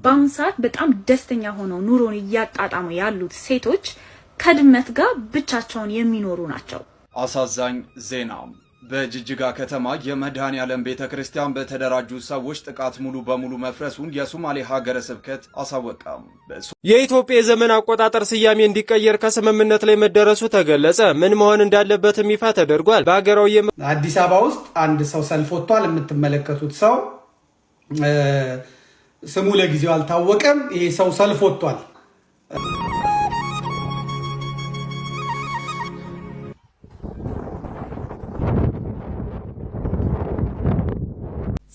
በአሁን ሰዓት በጣም ደስተኛ ሆነው ኑሮን እያጣጣሙ ያሉት ሴቶች ከድመት ጋር ብቻቸውን የሚኖሩ ናቸው። አሳዛኝ ዜና፣ በጅጅጋ ከተማ የመድኃኔ ዓለም ቤተ ክርስቲያን በተደራጁ ሰዎች ጥቃት ሙሉ በሙሉ መፍረሱን የሶማሌ ሀገረ ስብከት አሳወቀ። የኢትዮጵያ የዘመን አቆጣጠር ስያሜ እንዲቀየር ከስምምነት ላይ መደረሱ ተገለጸ። ምን መሆን እንዳለበትም ይፋ ተደርጓል። በሀገራዊ አዲስ አበባ ውስጥ አንድ ሰው ሰልፍ ወጥቷል። የምትመለከቱት ሰው ስሙ ለጊዜው አልታወቀም። ይሄ ሰው ሰልፍ ወጥቷል።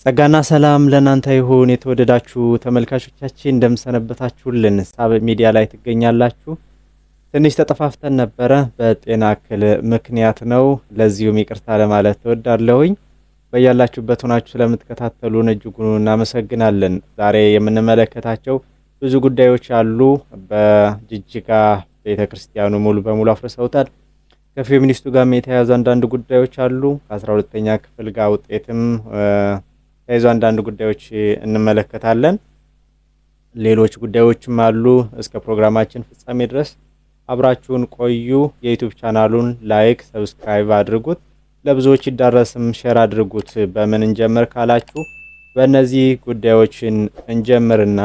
ጸጋና ሰላም ለእናንተ ይሁን። የተወደዳችሁ ተመልካቾቻችን፣ እንደምሰነበታችሁልን? ሳብ ሚዲያ ላይ ትገኛላችሁ። ትንሽ ተጠፋፍተን ነበረ፣ በጤና እክል ምክንያት ነው። ለዚሁም ይቅርታ ለማለት እወዳለሁኝ። በያላችሁበት ሆናችሁ ስለምትከታተሉን እጅጉን እናመሰግናለን። ዛሬ የምንመለከታቸው ብዙ ጉዳዮች አሉ። በጅጅጋ ቤተ ክርስቲያኑ ሙሉ በሙሉ አፍርሰውታል። ከፌሚኒስቱ ጋርም የተያያዙ አንዳንድ ጉዳዮች አሉ። ከ12ኛ ክፍል ጋር ውጤትም ተያይዞ አንዳንድ ጉዳዮች እንመለከታለን። ሌሎች ጉዳዮችም አሉ። እስከ ፕሮግራማችን ፍጻሜ ድረስ አብራችሁን ቆዩ። የ YouTube ቻናሉን like፣ subscribe አድርጉት፣ ለብዙዎች ይዳረስም share አድርጉት። በምን እንጀምር ካላችሁ በእነዚህ ጉዳዮችን እንጀምርና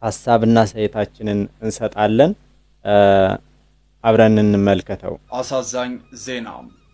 ሀሳብና አስተያየታችንን እንሰጣለን። አብረን እንመልከተው። አሳዛኝ ዜና፣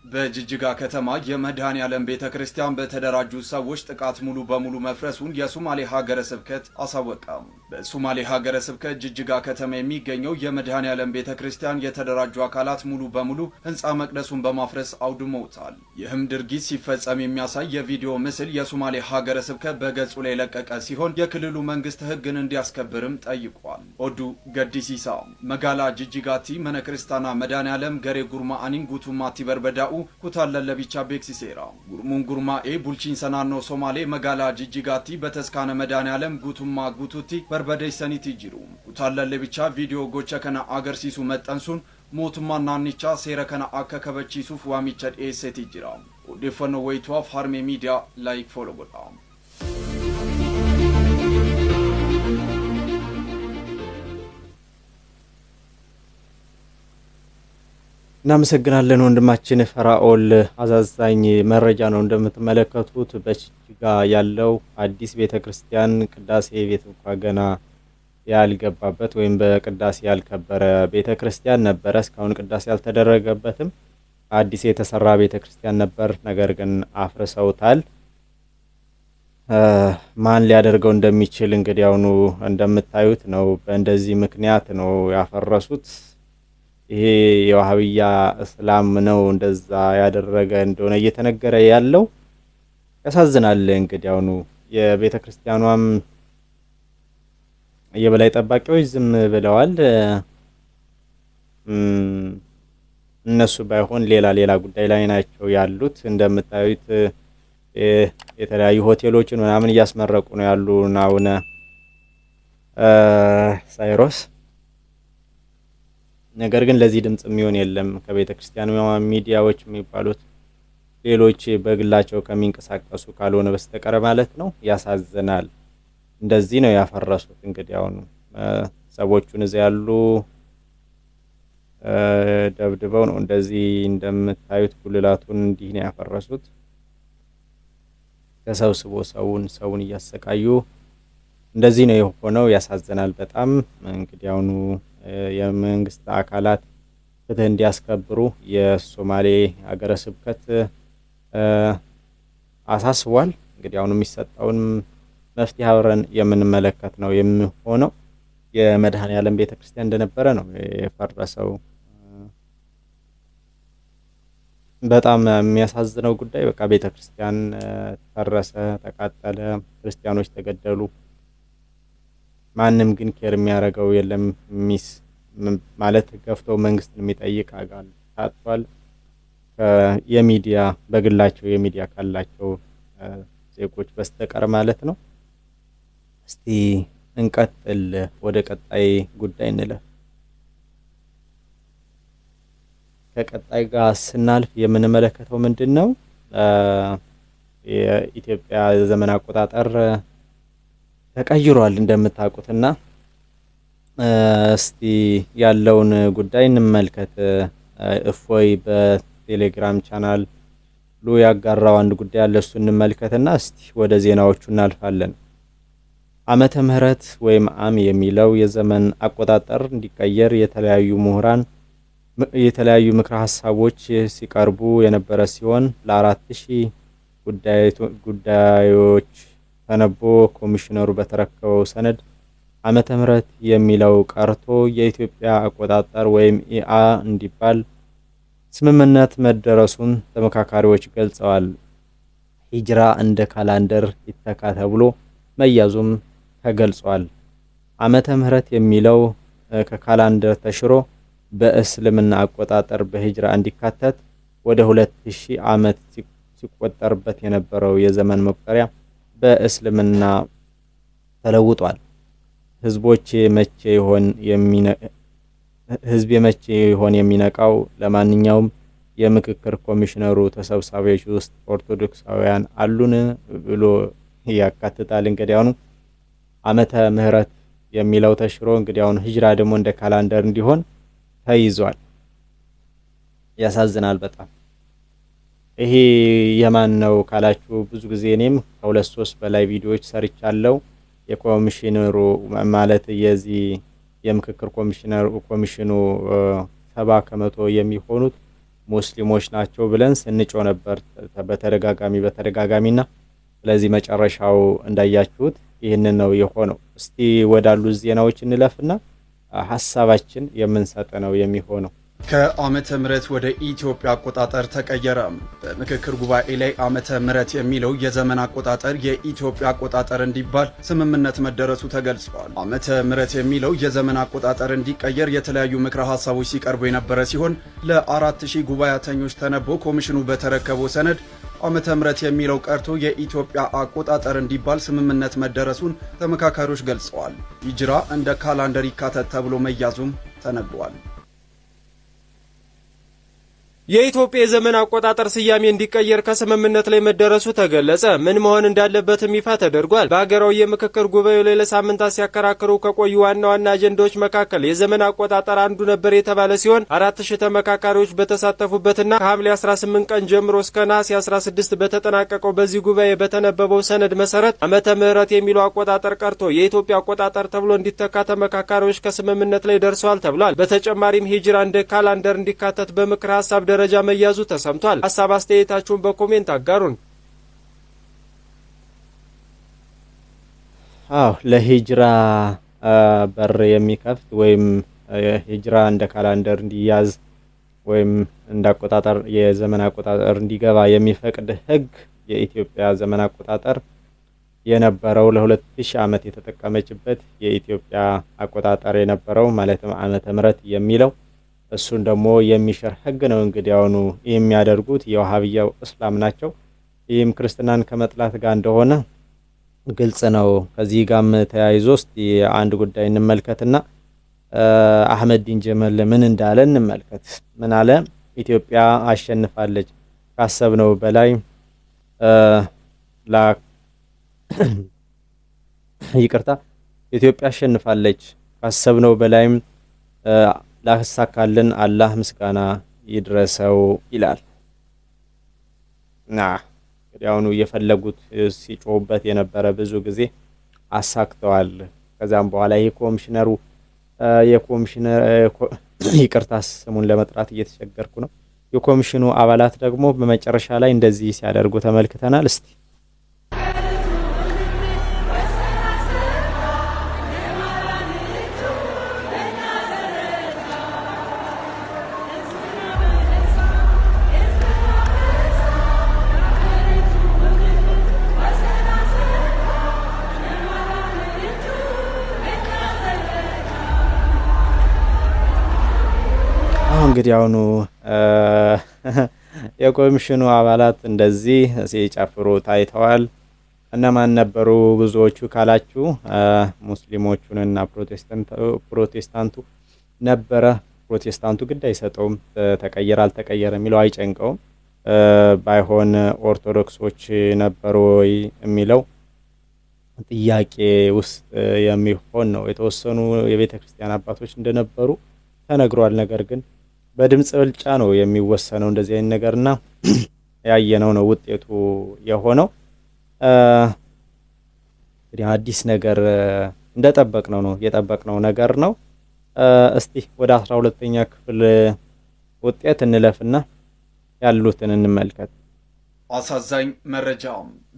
በጅጅጋ ከተማ የመድኃኔ ዓለም ቤተ ክርስቲያን በተደራጁ ሰዎች ጥቃት ሙሉ በሙሉ መፍረሱን የሶማሌ ሀገረ ስብከት አሳወቀ። በሶማሌ ሀገረ ስብከት ጅጅጋ ከተማ የሚገኘው የመድኃኔ ዓለም ቤተ ክርስቲያን የተደራጁ አካላት ሙሉ በሙሉ ህንፃ መቅደሱን በማፍረስ አውድመውታል። ይህም ድርጊት ሲፈጸም የሚያሳይ የቪዲዮ ምስል የሶማሌ ሀገረ ስብከት በገጹ ላይ የለቀቀ ሲሆን የክልሉ መንግስት ህግን እንዲያስከብርም ጠይቋል። Oduu gaddisiisaa magaalaa Jigjigaatti mana kiristaanaa Medhanealem garee gurmaa'aniin guutummaatti barbadaa'uu kutaan lallabichaa beeksiseera. Gurmuun gurmaa'ee bulchiinsa naannoo Somaalee magaalaa Jijjigaatti bataskaana Medhanealem guutummaa guutuutti barbadeessaniiti jiru. Kutaan lallabichaa viidiyoo gocha kana agarsiisu maxxansuun mootummaan naannichaa seera kana akka kabachiisuuf waamicha dhiyeesseeti jira. Odeeffannoo wayituwaaf Harmee Miidiyaa like follow godhaa. እናመሰግናለን ወንድማችን ፈራኦል። አሳዛኝ መረጃ ነው። እንደምትመለከቱት በጅጅጋ ያለው አዲስ ቤተ ክርስቲያን ቅዳሴ ቤት እንኳ ገና ያልገባበት ወይም በቅዳሴ ያልከበረ ቤተ ክርስቲያን ነበረ። እስካሁን ቅዳሴ ያልተደረገበትም አዲስ የተሰራ ቤተ ክርስቲያን ነበር። ነገር ግን አፍርሰውታል። ማን ሊያደርገው እንደሚችል እንግዲህ አሁኑ እንደምታዩት ነው። በእንደዚህ ምክንያት ነው ያፈረሱት። ይሄ የዋህብያ እስላም ነው እንደዛ ያደረገ እንደሆነ እየተነገረ ያለው፣ ያሳዝናል። እንግዲህ አሁኑ የቤተ ክርስቲያኗም የበላይ ጠባቂዎች ዝም ብለዋል። እነሱ ባይሆን ሌላ ሌላ ጉዳይ ላይ ናቸው ያሉት። እንደምታዩት የተለያዩ ሆቴሎችን ምናምን እያስመረቁ ነው ያሉ አቡነ ሳይሮስ። ነገር ግን ለዚህ ድምጽ የሚሆን የለም። ከቤተ ክርስቲያን ሚዲያዎች የሚባሉት ሌሎች በግላቸው ከሚንቀሳቀሱ ካልሆነ በስተቀር ማለት ነው። ያሳዝናል። እንደዚህ ነው ያፈረሱት። እንግዲህ አሁኑ ሰዎቹን እዚያ ያሉ ደብድበው ነው እንደዚህ እንደምታዩት ጉልላቱን እንዲህ ነው ያፈረሱት። ተሰብስቦ ሰውን ሰውን እያሰቃዩ እንደዚህ ነው የሆነው። ያሳዝናል በጣም። እንግዲህ አሁኑ የመንግስት አካላት ፍትህ እንዲያስከብሩ የሶማሌ ሀገረ ስብከት አሳስቧል። እንግዲህ አሁን የሚሰጠውን መፍትሄ አብረን የምንመለከት ነው የሚሆነው። የመድኃኔዓለም ቤተክርስቲያን እንደነበረ ነው የፈረሰው። በጣም የሚያሳዝነው ጉዳይ በቃ ቤተክርስቲያን ፈረሰ፣ ተቃጠለ፣ ክርስቲያኖች ተገደሉ። ማንም ግን care የሚያደርገው የለም። ሚስ ማለት ገፍቶ መንግስትን የሚጠይቅ አካል ታጥቷል። የሚዲያ በግላቸው የሚዲያ ካላቸው ዜጎች በስተቀር ማለት ነው። እስቲ እንቀጥል፣ ወደ ቀጣይ ጉዳይ እንለፍ። ከቀጣይ ጋር ስናልፍ የምንመለከተው ምንድን ነው? የኢትዮጵያ ዘመን አቆጣጠር ተቀይሯል እንደምታውቁትና እስቲ ያለውን ጉዳይ እንመልከት። እፎይ በቴሌግራም ቻናል ሉ ያጋራው አንድ ጉዳይ አለ። እሱ እንመልከትና እስቲ ወደ ዜናዎቹ እናልፋለን። ዓመተ ምህረት ወይም ዓም የሚለው የዘመን አቆጣጠር እንዲቀየር የተለያዩ ምሁራን የተለያዩ ምክረ ሀሳቦች ሲቀርቡ የነበረ ሲሆን ለ4000 ጉዳዮች ተነቦ ኮሚሽነሩ በተረከበው ሰነድ ዓመተ ምህረት የሚለው ቀርቶ የኢትዮጵያ አቆጣጠር ወይም ኢአ እንዲባል ስምምነት መደረሱን ተመካካሪዎች ገልጸዋል። ሂጅራ እንደ ካላንደር ይተካ ተብሎ መያዙም ተገልጿል። ዓመተ ምህረት የሚለው ከካላንደር ተሽሮ በእስልምና አቆጣጠር በሂጅራ እንዲካተት ወደ 2000 ዓመት ሲቆጠርበት የነበረው የዘመን መቁጠሪያ በእስልምና ተለውጧል። ህዝቦቼ መቼ ይሆን ህዝብ መቼ ይሆን የሚነቃው? ለማንኛውም የምክክር ኮሚሽነሩ ተሰብሳቢዎች ውስጥ ኦርቶዶክሳውያን አሉን ብሎ ያካትታል። እንግዲህ አሁኑ ዓመተ ምህረት የሚለው ተሽሮ እንግዲህ አሁን ሂጅራ ደግሞ እንደ ካላንደር እንዲሆን ተይዟል። ያሳዝናል በጣም። ይሄ የማን ነው ካላችሁ ብዙ ጊዜ እኔም ከሁለት ሶስት በላይ ቪዲዮዎች ሰርቻለሁ። የኮሚሽነሩ ማለት የዚህ የምክክር ኮሚሽኑ 70% የሚሆኑት ሙስሊሞች ናቸው ብለን ስንጮህ ነበር በተደጋጋሚና ስለዚህ መጨረሻው እንዳያችሁት ይህንን ነው የሆነው። እስቲ ወዳሉ ዜናዎች እንለፍና ሐሳባችን የምንሰጥ ነው የሚሆነው። ከዓመተ ምህረት ወደ ኢትዮጵያ አቆጣጠር ተቀየረ። በምክክር ጉባኤ ላይ ዓመተ ምህረት የሚለው የዘመን አቆጣጠር የኢትዮጵያ አቆጣጠር እንዲባል ስምምነት መደረሱ ተገልጿል። ዓመተ ምህረት የሚለው የዘመን አቆጣጠር እንዲቀየር የተለያዩ ምክረ ሀሳቦች ሲቀርቡ የነበረ ሲሆን ለ4000 ጉባኤተኞች ተነቦ ኮሚሽኑ በተረከበው ሰነድ ዓመተ ምህረት የሚለው ቀርቶ የኢትዮጵያ አቆጣጠር እንዲባል ስምምነት መደረሱን ተመካካሪዎች ገልጸዋል። ሂጅራ እንደ ካላንደር ይካተት ተብሎ መያዙም ተነግሯል። የኢትዮጵያ የዘመን አቆጣጠር ስያሜ እንዲቀየር ከስምምነት ላይ መደረሱ ተገለጸ። ምን መሆን እንዳለበትም ይፋ ተደርጓል። በሀገራዊ የምክክር ጉባኤው ላይ ለሳምንታት ሲያከራክሩ ከቆዩ ዋና ዋና አጀንዳዎች መካከል የዘመን አቆጣጠር አንዱ ነበር የተባለ ሲሆን 4000 ተመካካሪዎች በተሳተፉበትና ከሐምሌ 18 ቀን ጀምሮ እስከ ነሐሴ 16 በተጠናቀቀው በዚህ ጉባኤ በተነበበው ሰነድ መሰረት ዓመተ ምህረት የሚለው አቆጣጠር ቀርቶ የኢትዮጵያ አቆጣጠር ተብሎ እንዲተካ ተመካካሪዎች ከስምምነት ላይ ደርሰዋል ተብሏል። በተጨማሪም ሂጅራ እንደ ካላንደር እንዲካተት በምክር ሀሳብ ደረጃ መያዙ ተሰምቷል። ሀሳብ አስተያየታችሁን በ comment አጋሩን። አዎ ለሂጅራ በር የሚከፍት ወይም ሂጅራ እንደ calendar እንዲያዝ ወይም እንደ አቆጣጠር የዘመን አቆጣጠር እንዲገባ የሚፈቅድ ሕግ የኢትዮጵያ ዘመን አቆጣጠር የነበረው ለ2000 ዓመት የተጠቀመችበት የኢትዮጵያ አቆጣጠር የነበረው ማለትም ዓመተ ምህረት የሚለው እሱን ደግሞ የሚሽር ሕግ ነው። እንግዲህ አሁኑ የሚያደርጉት የዋሃብያው እስላም ናቸው። ይህም ክርስትናን ከመጥላት ጋር እንደሆነ ግልጽ ነው። ከዚህ ጋርም ተያይዞ እስቲ አንድ ጉዳይ እንመልከትና አህመድ ዲን ጀመል ምን እንዳለ እንመልከት። ምን አለ? ኢትዮጵያ አሸንፋለች ካሰብነው በላይ ይቅርታ፣ ኢትዮጵያ አሸንፋለች ካሰብነው በላይም ላሳካልን አላህ ምስጋና ይድረሰው ይላል። ና እንግዲህ አሁኑ የፈለጉት ሲጮሁበት የነበረ ብዙ ጊዜ አሳክተዋል። ከዛም በኋላ ይሄ ኮሚሽነሩ የኮሚሽነር ይቅርታ ስሙን ለመጥራት እየተቸገርኩ ነው። የኮሚሽኑ አባላት ደግሞ በመጨረሻ ላይ እንደዚህ ሲያደርጉ ተመልክተናል። እስቲ እንግዲህ አሁኑ የኮሚሽኑ አባላት እንደዚህ ሲጨፍሩ ታይተዋል። እነማን ነበሩ ብዙዎቹ ካላችሁ ሙስሊሞቹንና ፕሮቴስታንቱ ነበረ። ፕሮቴስታንቱ ግድ አይሰጠውም፣ ተቀየረ አልተቀየረ የሚለው አይጨንቀውም። ባይሆን ኦርቶዶክሶች ነበሩ ወይ የሚለው ጥያቄ ውስጥ የሚሆን ነው። የተወሰኑ የቤተ ክርስቲያን አባቶች እንደነበሩ ተነግሯል። ነገር ግን በድምፅ ብልጫ ነው የሚወሰነው እንደዚህ አይነት ነገርና ያየነው ነው ውጤቱ የሆነው። እንግዲህ አዲስ ነገር እንደጠበቅነው ነው፣ የጠበቅነው ነገር ነው። እስቲ ወደ 12ኛ ክፍል ውጤት እንለፍና ያሉትን እንመልከት። አሳዛኝ መረጃ፣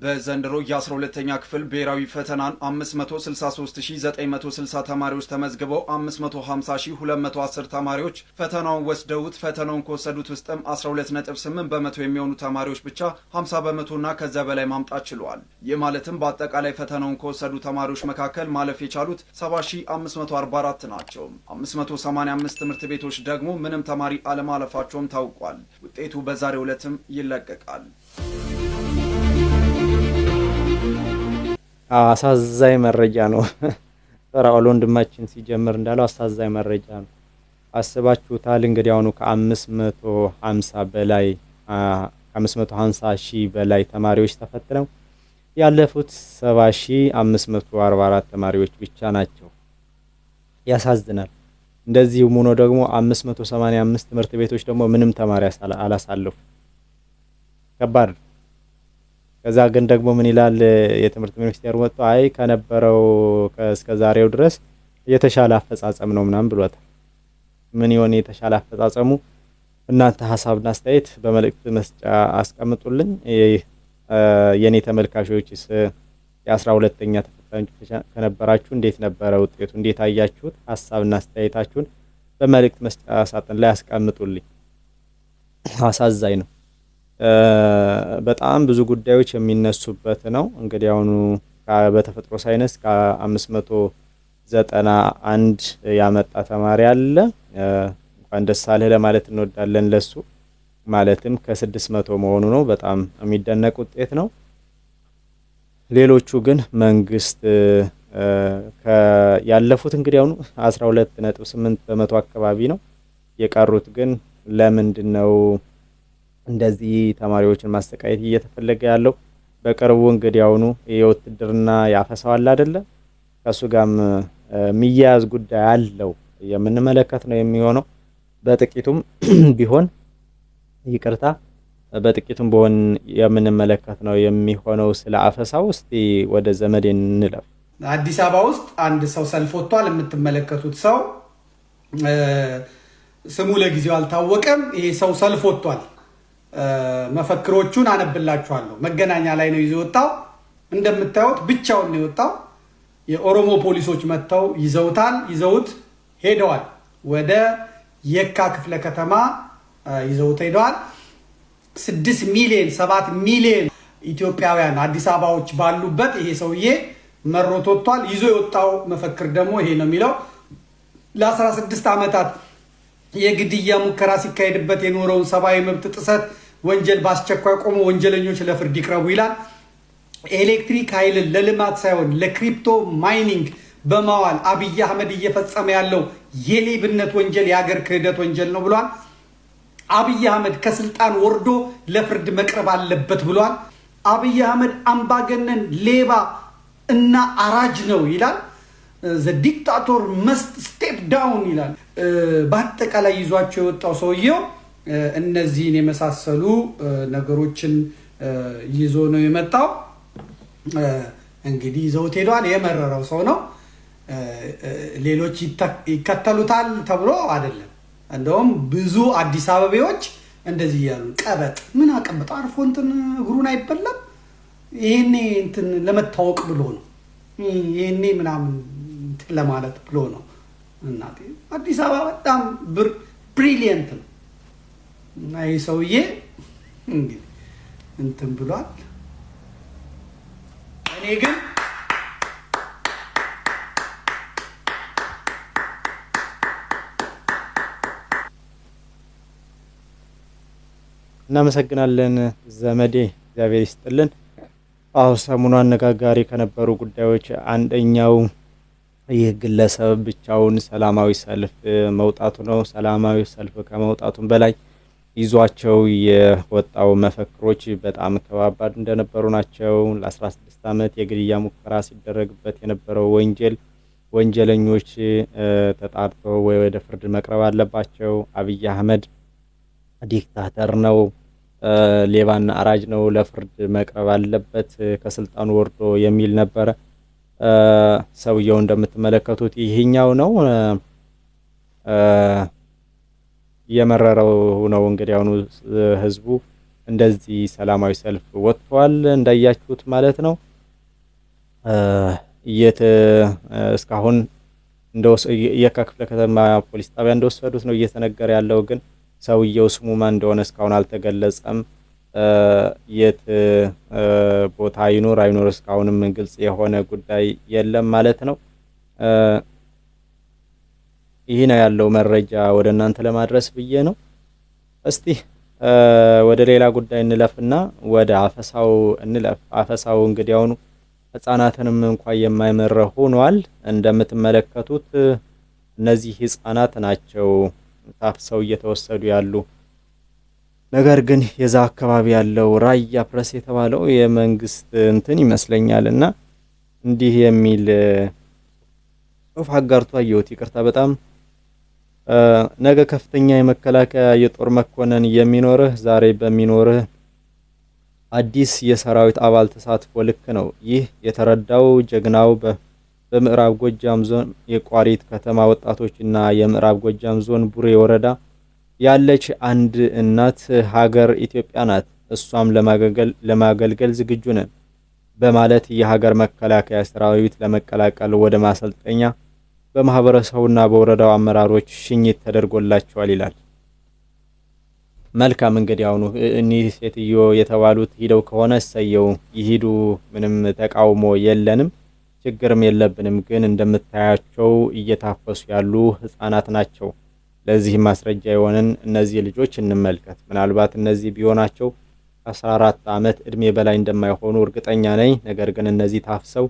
በዘንድሮ የ12ኛ ክፍል ብሔራዊ ፈተናን 563960 ተማሪዎች ተመዝግበው 550210 ተማሪዎች ፈተናውን ወስደውት ፈተናውን ከወሰዱት ውስጥም 12.8% የሚሆኑ ተማሪዎች ብቻ 50% እና ከዚያ በላይ ማምጣት ችለዋል። ይህ ማለትም በአጠቃላይ ፈተናውን ከወሰዱ ተማሪዎች መካከል ማለፍ የቻሉት 7544 ናቸው። 585 ትምህርት ቤቶች ደግሞ ምንም ተማሪ አለማለፋቸውም ታውቋል። ውጤቱ በዛሬው ዕለትም ይለቀቃል። አሳዛኝ መረጃ ነው። ፈራኦል ወንድማችን ሲጀምር እንዳለው አሳዛኝ መረጃ ነው። አስባችሁታል እንግዲህ አሁኑ ከ550 በላይ፣ ከ550 ሺህ በላይ ተማሪዎች ተፈትነው ያለፉት 70,544 ተማሪዎች ብቻ ናቸው። ያሳዝናል። እንደዚሁም ሆኖ ደግሞ 585 ትምህርት ቤቶች ደግሞ ምንም ተማሪ አላሳለፉ። ከባድ ነው። ከዛ ግን ደግሞ ምን ይላል የትምህርት ሚኒስቴር ወጥቶ፣ አይ ከነበረው እስከ ዛሬው ድረስ የተሻለ አፈጻጸም ነው ምናምን ብሎታል። ምን ይሆን የተሻለ አፈጻጸሙ? እናንተ ሀሳብና አስተያየት በመልእክት መስጫ አስቀምጡልኝ። የኔ ተመልካቾችስ የ12ኛ ተፈታኞች ከነበራችሁ እንዴት ነበረ ውጤቱ? እንዴት አያችሁት? ሀሳብና አስተያየታችሁን በመልእክት መስጫ ሳጥን ላይ አስቀምጡልኝ። አሳዛኝ ነው። በጣም ብዙ ጉዳዮች የሚነሱበት ነው። እንግዲህ አሁኑ በተፈጥሮ ሳይንስ ከ591 ያመጣ ተማሪ አለ። እንኳን ደስ አለህ ለማለት እንወዳለን ለሱ፣ ማለትም ከ600 መሆኑ ነው። በጣም የሚደነቅ ውጤት ነው። ሌሎቹ ግን መንግስት ያለፉት እንግዲህ አሁኑ 12.8% አካባቢ ነው። የቀሩት ግን ለምንድን ነው እንደዚህ ተማሪዎችን ማሰቃየት እየተፈለገ ያለው? በቅርቡ እንግዲህ አሁኑ የውትድርና ያፈሰዋል አይደለ? ከእሱ ጋርም የሚያያዝ ጉዳይ አለው፣ የምንመለከት ነው የሚሆነው። በጥቂቱም ቢሆን፣ ይቅርታ፣ በጥቂቱም ቢሆን የምንመለከት ነው የሚሆነው። ስለ አፈሳው እስቲ ወደ ዘመዴ እንለፍ። አዲስ አበባ ውስጥ አንድ ሰው ሰልፍ ወጥቷል። የምትመለከቱት ሰው ስሙ ለጊዜው አልታወቀም። ይሄ ሰው ሰልፍ ወጥቷል። መፈክሮቹን አነብላችኋለሁ። መገናኛ ላይ ነው ይዞ የወጣው። እንደምታዩት ብቻውን ነው የወጣው። የኦሮሞ ፖሊሶች መጥተው ይዘውታል። ይዘውት ሄደዋል። ወደ የካ ክፍለ ከተማ ይዘውት ሄደዋል። 6 ሚሊዮን፣ 7 ሚሊዮን ኢትዮጵያውያን አዲስ አበባዎች ባሉበት ይሄ ሰውዬ መሮት ወጥቷል። ይዞ የወጣው መፈክር ደግሞ ይሄ ነው የሚለው፣ ለ16 ዓመታት የግድያ ሙከራ ሲካሄድበት የኖረውን ሰብአዊ መብት ጥሰት ወንጀል በአስቸኳይ ቆሞ ወንጀለኞች ለፍርድ ይቅረቡ ይላል። ኤሌክትሪክ ኃይልን ለልማት ሳይሆን ለ crypto mining በማዋል አብይ አህመድ እየፈጸመ ያለው የሌብነት ወንጀል የሀገር ክህደት ወንጀል ነው ብሏል። አብይ አህመድ ከስልጣን ወርዶ ለፍርድ መቅረብ አለበት ብሏል። አብይ አህመድ አምባገነን፣ ሌባ እና አራጅ ነው ይላል። The dictator must step down ይላል። በአጠቃላይ ይዟቸው የወጣው ሰውየው እነዚህን የመሳሰሉ ነገሮችን ይዞ ነው የመጣው። እንግዲህ ይዘውት ሄደዋል። የመረረው ሰው ነው። ሌሎች ይከተሉታል ተብሎ አይደለም። እንደውም ብዙ አዲስ አበቤዎች እንደዚህ እያሉ፣ ቀበጥ ምን አቀበጥ፣ አርፎ እንትን እግሩን አይበላም። ይሄኔ እንትን ለመታወቅ ብሎ ነው፣ ይሄኔ ምናምን እንትን ለማለት ብሎ ነው። እናቴ አዲስ አበባ በጣም brilliant ነው። እና ይህ ሰውዬ እንግዲህ እንትን ብሏል። እኔ ግን እናመሰግናለን ዘመዴ፣ እግዚአብሔር ይስጥልን። አዎ፣ ሰሞኑ አነጋጋሪ ከነበሩ ጉዳዮች አንደኛው ይህ ግለሰብ ብቻውን ሰላማዊ ሰልፍ መውጣቱ ነው። ሰላማዊ ሰልፍ ከመውጣቱም በላይ ይዟቸው የወጣው መፈክሮች በጣም ከባባድ እንደነበሩ ናቸው። ለ16 ዓመት የግድያ ሙከራ ሲደረግበት የነበረው ወንጀለኞች ተጣርተው ወይ ወደ ፍርድ መቅረብ አለባቸው። አብይ አህመድ dictator ነው፣ ሌባና አራጅ ነው፣ ለፍርድ መቅረብ አለበት፣ ከስልጣኑ ወርዶ የሚል ነበረ። ሰውየው እንደምትመለከቱት ይሄኛው ነው፣ የመረረው ነው። እንግዲህ አሁኑ ህዝቡ እንደዚህ ሰላማዊ ሰልፍ ወጥቷል እንዳያችሁት ማለት ነው። የት እስካሁን የካ ክፍለ ከተማ ፖሊስ ጣቢያ እንደወሰዱት ነው እየተነገረ ያለው። ግን ሰውየው ስሙ ማን እንደሆነ እስካሁን አልተገለጸም። የት ቦታ ይኖር አይኖር እስካሁንም ግልጽ የሆነ ጉዳይ የለም ማለት ነው። ይህ ነው ያለው መረጃ ወደ እናንተ ለማድረስ ብዬ ነው። እስቲ ወደ ሌላ ጉዳይ እንለፍና ወደ አፈሳው እንለፍ። አፈሳው እንግዲህ አሁኑ ህጻናትንም እንኳን የማይመረ ሆኗል። እንደምትመለከቱት እነዚህ ህጻናት ናቸው ታፍሰው እየተወሰዱ ያሉ። ነገር ግን የዛ አካባቢ ያለው ራያ ፕረስ የተባለው የመንግስት እንትን ይመስለኛል እና እንዲህ የሚል ጽሁፍ አጋርቶ አየሁት። ይቅርታ በጣም፣ ነገ ከፍተኛ የመከላከያ የጦር መኮንን የሚኖርህ ዛሬ በሚኖርህ አዲስ የሰራዊት አባል ተሳትፎ ልክ ነው። ይህ የተረዳው ጀግናው በምዕራብ ጎጃም ዞን የቋሪት ከተማ ወጣቶችና የምዕራብ ጎጃም ዞን ቡሬ ወረዳ ያለች አንድ እናት ሀገር ኢትዮጵያ ናት። እሷም ለማገልገል ዝግጁ ነን በማለት የሀገር መከላከያ ሰራዊት ለመቀላቀል ወደ ማሰልጠኛ በማህበረሰቡና በወረዳው አመራሮች ሽኝት ተደርጎላቸዋል ይላል። መልካም፣ እንግዲህ አሁኑ እኒህ ሴትዮ የተባሉት ሂደው ከሆነ እሰየው ይሂዱ፣ ምንም ተቃውሞ የለንም፣ ችግርም የለብንም። ግን እንደምታያቸው እየታፈሱ ያሉ ህጻናት ናቸው። ለዚህ ማስረጃ የሆነን እነዚህ ልጆች እንመልከት። ምናልባት እነዚህ ቢሆናቸው ከ14 ዓመት እድሜ በላይ እንደማይሆኑ እርግጠኛ ነኝ። ነገር ግን እነዚህ ታፍሰው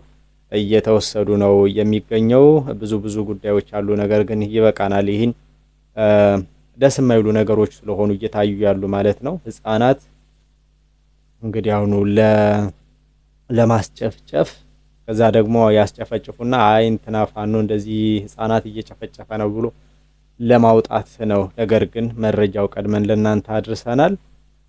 እየተወሰዱ ነው የሚገኘው። ብዙ ብዙ ጉዳዮች አሉ። ነገር ግን ይበቃናል። ይህን ደስ የማይሉ ነገሮች ስለሆኑ እየታዩ ያሉ ማለት ነው። ህጻናት እንግዲህ አሁኑ ለማስጨፍጨፍ፣ ከዛ ደግሞ ያስጨፈጭፉና አይ እንትና ፋኖ እንደዚህ ህጻናት እየጨፈጨፈ ነው ብሎ ለማውጣት ነው። ነገር ግን መረጃው ቀድመን ለእናንተ አድርሰናል።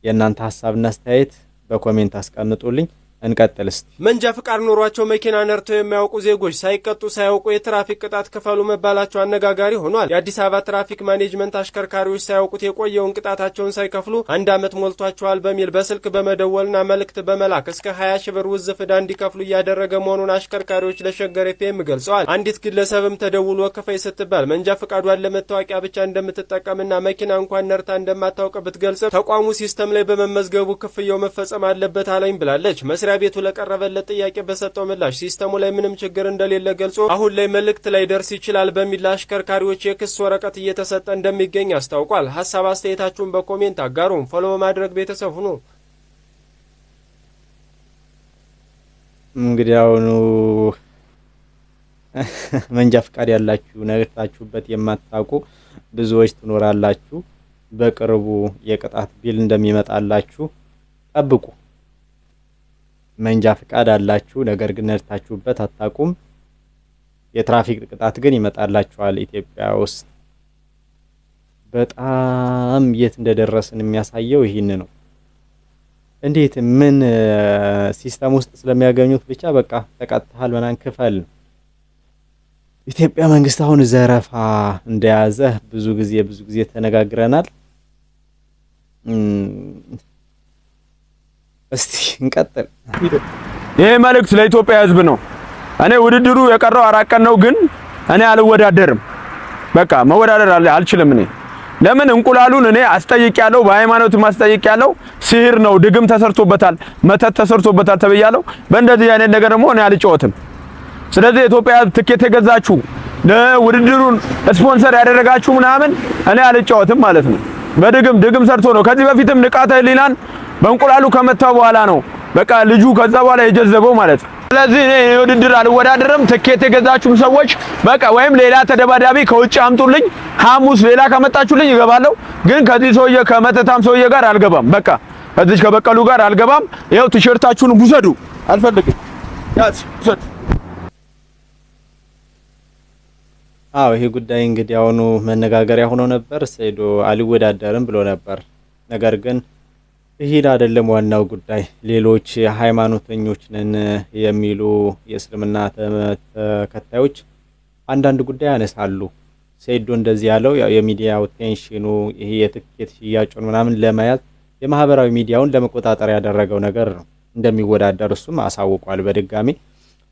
የእናንተ ሀሳብና አስተያየት በ comment አስቀምጡልኝ። እንቀጥል እስቲ። መንጃ ፍቃድ ኖሯቸው መኪና ነድተው የማያውቁ ዜጎች ሳይቀጡ ሳያውቁ የትራፊክ ቅጣት ክፈሉ መባላቸው አነጋጋሪ ሆኗል። የአዲስ አበባ ትራፊክ ማኔጅመንት አሽከርካሪዎች ሳያውቁት የቆየውን ቅጣታቸውን ሳይከፍሉ አንድ ዓመት ሞልቷቸዋል በሚል በስልክ በመደወልና መልእክት በመላክ እስከ 20 ሺህ ብር ውዝፍ ዕዳ እንዲከፍሉ እያደረገ መሆኑን አሽከርካሪዎች ለሸገር ኤፍኤም ገልጸዋል። አንዲት ግለሰብም ተደውሎ ክፈይ ስትባል መንጃ ፍቃዷን ለመታወቂያ ብቻ እንደምትጠቀምና መኪና እንኳን ነድታ እንደማታውቅ ብትገልጽም ተቋሙ system ላይ በመመዝገቡ ክፍያው መፈጸም አለበት አለኝ ብላለች። መስሪያ ቤቱ ለቀረበለት ጥያቄ በሰጠው ምላሽ ሲስተሙ ላይ ምንም ችግር እንደሌለ ገልጾ አሁን ላይ መልእክት ላይ ደርስ ይችላል በሚል ለአሽከርካሪዎች የክስ ወረቀት እየተሰጠ እንደሚገኝ አስታውቋል። ሀሳብ አስተያየታችሁን በ comment አጋሩን። Follow በማድረግ ቤተሰብ ሁኑ። እንግዲህ አሁኑ መንጃ ፍቃድ ያላችሁ ነድታችሁበት የማታውቁ ብዙዎች ትኖራላችሁ። በቅርቡ የቅጣት bill እንደሚመጣላችሁ ጠብቁ። መንጃ ፍቃድ አላችሁ፣ ነገር ግን ነድታችሁበት አታውቁም። የትራፊክ ቅጣት ግን ይመጣላችኋል። ኢትዮጵያ ውስጥ በጣም የት እንደደረስን የሚያሳየው ይህን ነው። እንዴት ምን system ውስጥ ስለሚያገኙት ብቻ በቃ ተቀጥተሃል ምናምን ክፈል ነው። ኢትዮጵያ መንግስት አሁን ዘረፋ እንደያዘ ብዙ ጊዜ ብዙ ጊዜ ተነጋግረናል። እስቲ እንቀጥል። ይህ መልእክት ለኢትዮጵያ ሕዝብ ነው። እኔ ውድድሩ የቀረው 4 ቀን ነው፣ ግን እኔ አልወዳደርም። በቃ መወዳደር አልችልም። እኔ ለምን እንቁላሉን እኔ አስጠይቄያለሁ፣ በሃይማኖትም አስጠይቄያለሁ። ሲህር ነው፣ ድግም ተሰርቶበታል፣ መተት ተሰርቶበታል ተብያለሁ። በእንደዚህ አይነት ነገር ደግሞ እኔ አልጫወትም። ስለዚህ የኢትዮጵያ ሕዝብ ትኬት የገዛችሁ፣ ለውድድሩን ስፖንሰር ያደረጋችሁ ምናምን እኔ አልጫወትም ማለት ነው። በድግም ድግም ሰርቶ ነው። ከዚህ በፊትም ንቃተ ህሊናን በእንቁላሉ ከመታው በኋላ ነው በቃ ልጁ ከዛ በኋላ የጀዘበው ማለት ነው። ስለዚህ እኔ ውድድር አልወዳደርም። ትኬት የገዛችሁም ሰዎች በቃ ወይም ሌላ ተደባዳቢ ከውጭ አምጡልኝ። ሐሙስ ሌላ ካመጣችሁልኝ እገባለሁ። ግን ከዚህ ሰውዬ ከመተታም ሰውዬ ጋር አልገባም። በቃ ከዚህ ከበቀሉ ጋር አልገባም። ይኸው ቲሸርታችሁን ውሰዱ። አልፈልግም። ያዝ ውሰድ። አዎ፣ ይሄ ጉዳይ እንግዲህ አሁኑ መነጋገሪያ ሆኖ ነበር። ሰይዶ አልወዳደርም ብሎ ነበር። ነገር ግን ይህ አይደለም ዋናው ጉዳይ። ሌሎች ሃይማኖተኞች ነን የሚሉ የእስልምና ተከታዮች አንዳንድ ጉዳይ ያነሳሉ። ሰይዶ እንደዚህ ያለው ያው የሚዲያው tension ኑ ይሄ የትኬት ሽያጩን ምናምን ለመያዝ የማህበራዊ ሚዲያውን ለመቆጣጠር ያደረገው ነገር ነው። እንደሚወዳደር እሱም አሳውቋል በድጋሚ።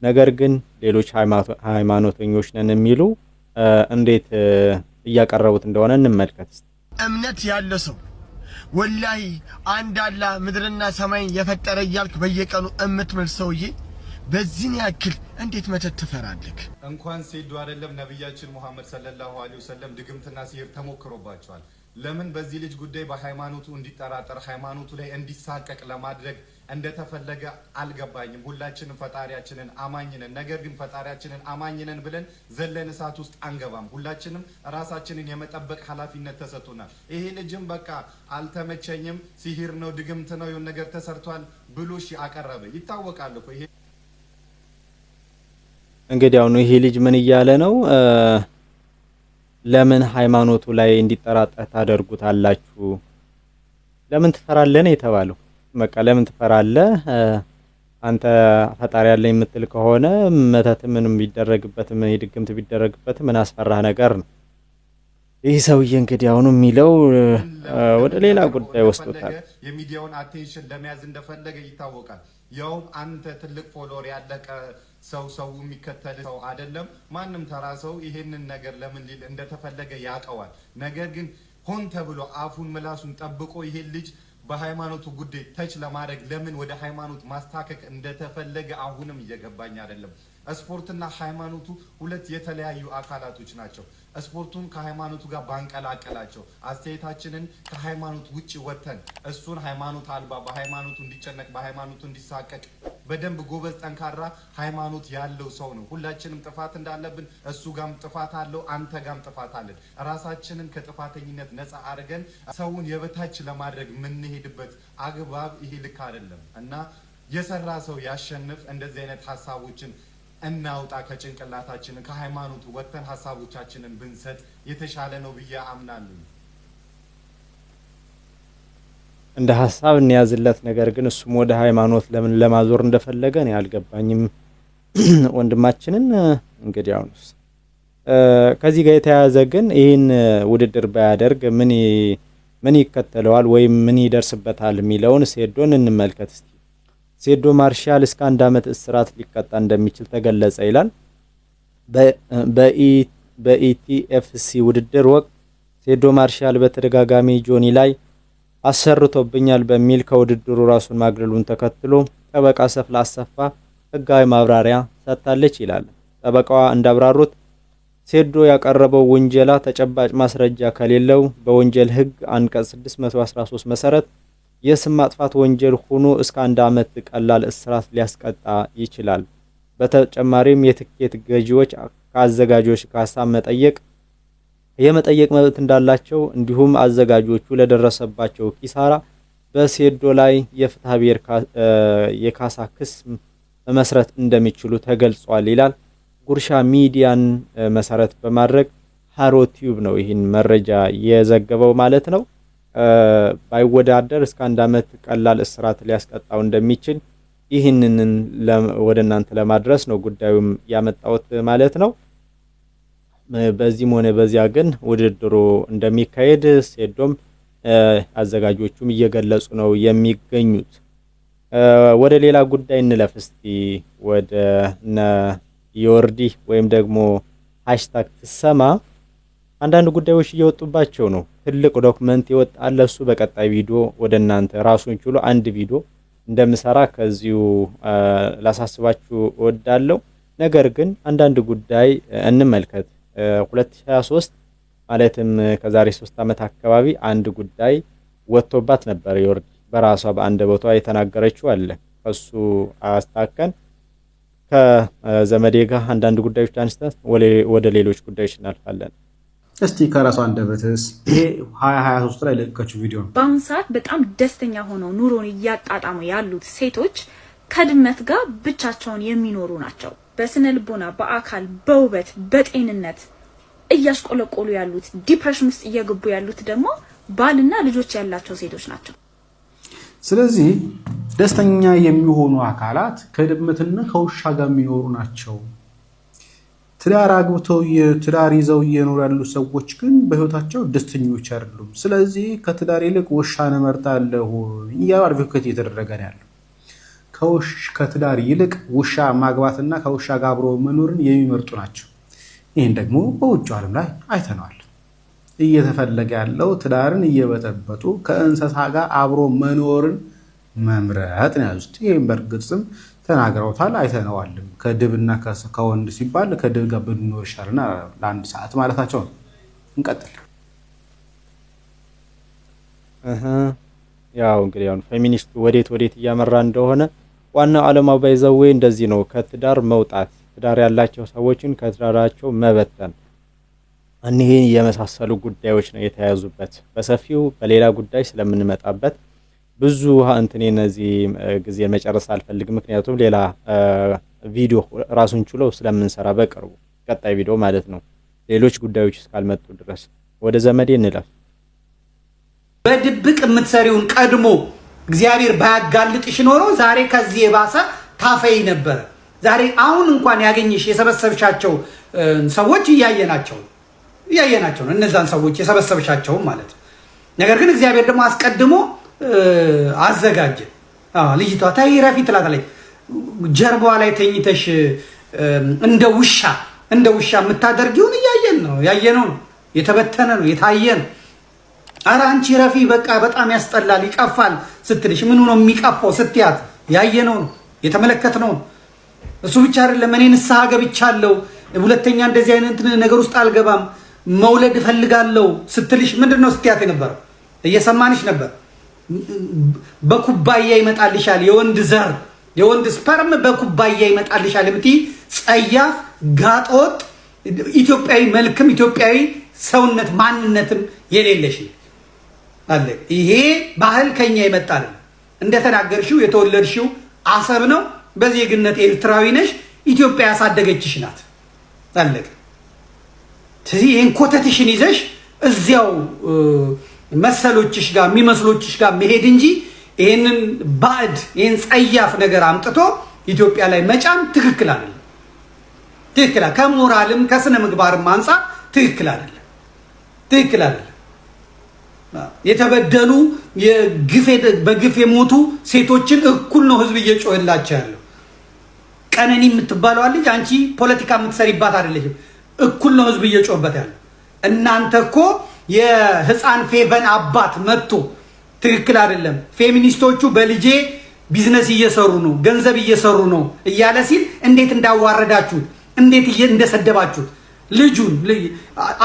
ነገር ግን ሌሎች ሃይማኖተኞች ነን የሚሉ እንዴት እያቀረቡት እንደሆነ እንመልከት። እምነት ያለ ሰው ወላሂ አንድ አላህ ምድርና ሰማይን የፈጠረ እያልክ በየቀኑ እምትምል ሰውዬ በዚህን ያክል እንዴት መተት ትፈራለህ? እንኳን ሴዶ አይደለም ነቢያችን ሙሐመድ ሰለላሁ ዐለይሂ ወሰለም ድግምትና ሲህር ተሞክሮባቸዋል። ለምን በዚህ ልጅ ጉዳይ በሃይማኖቱ እንዲጠራጠር ሃይማኖቱ ላይ እንዲሳቀቅ ለማድረግ እንደተፈለገ አልገባኝም። ሁላችንም ፈጣሪያችንን አማኝነን፣ ነገር ግን ፈጣሪያችንን አማኝነን ብለን ዘለን እሳት ውስጥ አንገባም። ሁላችንም ራሳችንን የመጠበቅ ኃላፊነት ተሰጥቶናል። ይሄ ልጅም በቃ አልተመቸኝም፣ ሲሂር ነው፣ ድግምት ነው፣ የሆነ ነገር ተሰርቷል ብሎ ሺ አቀረበ። ይታወቃል እኮ ይሄ። እንግዲህ አሁን ይሄ ልጅ ምን እያለ ነው? ለምን ሃይማኖቱ ላይ እንዲጠራጠር ታደርጉታላችሁ? ለምን ትፈራለህ ነው የተባለው። በቃ ለምን ትፈራለህ? አንተ ፈጣሪ ያለ የምትል ከሆነ መተት ምንም ቢደረግበት ምን ድግምት ቢደረግበት ምን አስፈራህ ነገር ነው። ይህ ሰውዬ እንግዲህ አሁኑ የሚለው ወደ ሌላ ጉዳይ ወስዶታል። የሚዲያውን attention ለመያዝ እንደፈለገ ይታወቃል። ያውም አንተ ትልቅ follower ያለቀ ሰው፣ ሰው የሚከተል ሰው አይደለም። ማንም ተራ ሰው ይሄንን ነገር ለምን ሊል እንደተፈለገ ያውቀዋል። ነገር ግን ሆን ተብሎ አፉን ምላሱን ጠብቆ ይሄን ልጅ በሃይማኖቱ ጉዳይ touch ለማድረግ ለምን ወደ ሃይማኖት ማስታከክ እንደተፈለገ አሁንም እየገባኝ አይደለም። ስፖርትና ሃይማኖቱ ሁለት የተለያዩ አካላቶች ናቸው። ስፖርቱን ከሃይማኖቱ ጋር ባንቀላቀላቸው፣ አስተያየታችንን ከሃይማኖት ውጭ ወጥተን እሱን ሃይማኖት አልባ በሃይማኖቱ እንዲጨነቅ በሃይማኖቱ እንዲሳቀቅ፣ በደንብ ጎበዝ ጠንካራ ሃይማኖት ያለው ሰው ነው። ሁላችንም ጥፋት እንዳለብን እሱ ጋም ጥፋት አለው፣ አንተ ጋም ጥፋት አለን። ራሳችንን ከጥፋተኝነት ነፃ አድርገን ሰውን የበታች ለማድረግ የምንሄድበት አግባብ ይሄ ልክ አይደለም እና የሰራ ሰው ያሸንፍ። እንደዚህ አይነት ሀሳቦችን እናውጣ ከጭንቅላታችን። ከሃይማኖቱ ወጥተን ሀሳቦቻችንን ብንሰጥ የተሻለ ነው ብዬ አምናለሁ። እንደ ሀሳብ እንያዝለት። ነገር ግን እሱም ወደ ሃይማኖት ለምን ለማዞር እንደፈለገ እኔ አልገባኝም። ወንድማችንን እንግዲህ አሁንስ ከዚህ ጋር የተያያዘ ግን ይህን ውድድር ባያደርግ ምን ይከተለዋል ወይም ምን ይደርስበታል የሚለውን ሴዶን እንመልከት እስቲ። ሴዶ ማርሻል እስከ 1 ዓመት እስራት ሊቀጣ እንደሚችል ተገለጸ ይላል። በ ETFC ውድድር ወቅት ሴዶ ማርሻል በተደጋጋሚ ጆኒ ላይ አሰርቶብኛል በሚል ከውድድሩ ራሱን ማግለሉን ተከትሎ ጠበቃ ሰፍላ አሰፋ ሕጋዊ ማብራሪያ ሰጥታለች ይላል። ጠበቃዋ እንዳብራሩት ሴዶ ያቀረበው ውንጀላ ተጨባጭ ማስረጃ ከሌለው በወንጀል ሕግ አንቀጽ 613 መሰረት የስም ማጥፋት ወንጀል ሆኖ እስከ 1 ዓመት ቀላል እስራት ሊያስቀጣ ይችላል። በተጨማሪም የትኬት ገዢዎች ከአዘጋጆች ካሳ የመጠየቅ መብት እንዳላቸው እንዲሁም አዘጋጆቹ ለደረሰባቸው ኪሳራ በሴዶ ላይ የፍትሐ ብሔር የካሳ ክስ መመስረት እንደሚችሉ ተገልጿል ይላል። ጉርሻ ሚዲያን መሰረት በማድረግ ሃሮ ቲዩብ ነው ይህን መረጃ የዘገበው ማለት ነው። ባይወዳደር እስከ 1 ዓመት ቀላል እስራት ሊያስቀጣው እንደሚችል ይህንን ወደ እናንተ ለማድረስ ነው ጉዳዩም ያመጣሁት ማለት ነው። በዚህም ሆነ በዚያ ግን ውድድሩ እንደሚካሄድ ሴዶም አዘጋጆቹም እየገለጹ ነው የሚገኙት። ወደ ሌላ ጉዳይ እንለፍ እስቲ። ወደ እነ ዮርዲ ወይም ደግሞ #ትሰማ አንዳንድ ጉዳዮች እየወጡባቸው ነው። ትልቅ document ይወጣል። እሱ በቀጣይ ቪዲዮ ወደ እናንተ ራሱን ችሎ አንድ ቪዲዮ እንደምሰራ ከዚሁ ላሳስባችሁ እወዳለሁ። ነገር ግን አንዳንድ ጉዳይ እንመልከት። 2023 ማለትም ከዛሬ 3 ዓመት አካባቢ አንድ ጉዳይ ወጥቶባት ነበር። ዮርዲ በራሷ በአንደበቷ የተናገረችው አለ። ከሱ አስታከን ከዘመዴ ጋር አንዳንድ ጉዳዮች አንስተን ወደ ሌሎች ጉዳዮች እናልፋለን። እስቲ ከራሷ አንደበትስ ይሄ 2023 ላይ ለቀቀችው ቪዲዮ ነው። በአሁን ሰዓት በጣም ደስተኛ ሆነው ኑሮን እያጣጣሙ ያሉት ሴቶች ከድመት ጋር ብቻቸውን የሚኖሩ ናቸው። በስነ ልቦና፣ በአካል፣ በውበት፣ በጤንነት እያሽቆለቆሉ ያሉት፣ depression ውስጥ እየገቡ ያሉት ደግሞ ባልና ልጆች ያላቸው ሴቶች ናቸው። ስለዚህ ደስተኛ የሚሆኑ አካላት ከድመትና ከውሻ ጋር የሚኖሩ ናቸው። ትዳር አግብተው ትዳር ይዘው እየኖሩ ያሉ ሰዎች ግን በህይወታቸው ደስተኞች አይደሉም። ስለዚህ ከትዳር ይልቅ ውሻን እመርጣለሁ እያሉ advocate እየተደረገ ነው ያለው። ከትዳር ይልቅ ውሻ ማግባትና ከውሻ ጋር አብሮ መኖርን የሚመርጡ ናቸው። ይህን ደግሞ በውጭ ዓለም ላይ አይተነዋል። እየተፈለገ ያለው ትዳርን እየበጠበጡ ከእንስሳ ጋር አብሮ መኖርን መምረጥ ነው ያዙት። ይህም በእርግጥም ተናግረውታል፣ አይተነዋልም። ከድብና ከወንድ ሲባል ከድብ ጋር ብንኖር ይሻልና ለአንድ ሰዓት ማለታቸው ነው። እንቀጥል። ያው እንግዲህ አሁን ፌሚኒስቱ ወዴት ወዴት እያመራ እንደሆነ ዋናው ዓላማው by the way እንደዚህ ነው። ከትዳር መውጣት፣ ትዳር ያላቸው ሰዎችን ከትዳራቸው መበተን፣ እኒህን የመሳሰሉ ጉዳዮች ነው የተያዙበት። በሰፊው በሌላ ጉዳይ ስለምንመጣበት ብዙ እንትን እነዚህ ጊዜ መጨረስ አልፈልግም። ምክንያቱም ሌላ ቪዲዮ ራሱን ችሎ ስለምንሰራ በቅርቡ ቀጣይ ቪዲዮ ማለት ነው፣ ሌሎች ጉዳዮች እስካልመጡ ድረስ ወደ ዘመዴ እንለፍ። በድብቅ የምትሰሪውን ቀድሞ እግዚአብሔር ባያጋልጥሽ ኖሮ ዛሬ ከዚህ የባሰ ታፈይ ነበረ። ዛሬ አሁን እንኳን ያገኘሽ የሰበሰብሻቸው ሰዎች እያየናቸው እያየናቸው ነው፣ እነዛን ሰዎች የሰበሰብሻቸውም ማለት ነው። ነገር ግን እግዚአብሔር ደግሞ አስቀድሞ አዘጋጀ። ልጅቷ ተይ ረፊ ትላታለች። ጀርባዋ ላይ ተኝተሽ እንደ ውሻ እንደ ውሻ የምታደርጊውን እያየን ነው፣ ያየነው ነው፣ የተበተነ ነው፣ የታየ ነው። ኧረ አንቺ ረፊ በቃ በጣም ያስጠላል፣ ይቀፋል ስትልሽ ምኑ ነው የሚቀፋው ስትያት ያየነው ነው፣ የተመለከትነው ነው። እሱ ብቻ አይደለም፣ እኔ ንስሐ ገብቻለሁ፣ ሁለተኛ እንደዚህ አይነት ነገር ውስጥ አልገባም፣ መውለድ እፈልጋለሁ ስትልሽ ምንድን ነው ስትያት የነበረው? እየሰማንሽ ነበር። በኩባያ ይመጣልሻል፣ የወንድ ዘር የወንድ sperm በኩባያ ይመጣልሻል የምትይ ጸያፍ ጋጠወጥ ኢትዮጵያዊ መልክም ኢትዮጵያዊ ሰውነት ማንነትም የሌለሽ አለ። ይሄ ባህል ከኛ የመጣ ነው። እንደተናገርሽው የተወለድሽው አሰብ ነው። በዜግነት ኤርትራዊ ነሽ። ኢትዮጵያ ያሳደገችሽ ናት። አለቀ። ስለዚህ ይህን ኮተትሽን ይዘሽ እዚያው መሰሎችሽ ጋር የሚመስሎችሽ ጋር መሄድ እንጂ ይህንን ባዕድ ይህን ጸያፍ ነገር አምጥቶ ኢትዮጵያ ላይ መጫን ትክክል አይደለም። ትክክል ከሞራልም ከስነ ምግባርም አንጻር ትክክል አይደለም። ትክክል አይደለም። የተበደሉ በግፍ የሞቱ ሴቶችን እኩል ነው ህዝብ እየጮህላቸው ያለው። ቀነኒ የምትባለዋ ልጅ አንቺ ፖለቲካ የምትሰሪባት አይደለችም። እኩል ነው ህዝብ እየጮህበት ያለው። እናንተ እኮ የህፃን ፌቨን አባት መጥቶ ትክክል አይደለም፣ ፌሚኒስቶቹ በልጄ ቢዝነስ እየሰሩ ነው፣ ገንዘብ እየሰሩ ነው እያለ ሲል እንዴት እንዳዋረዳችሁት፣ እንዴት እንደሰደባችሁት ልጁን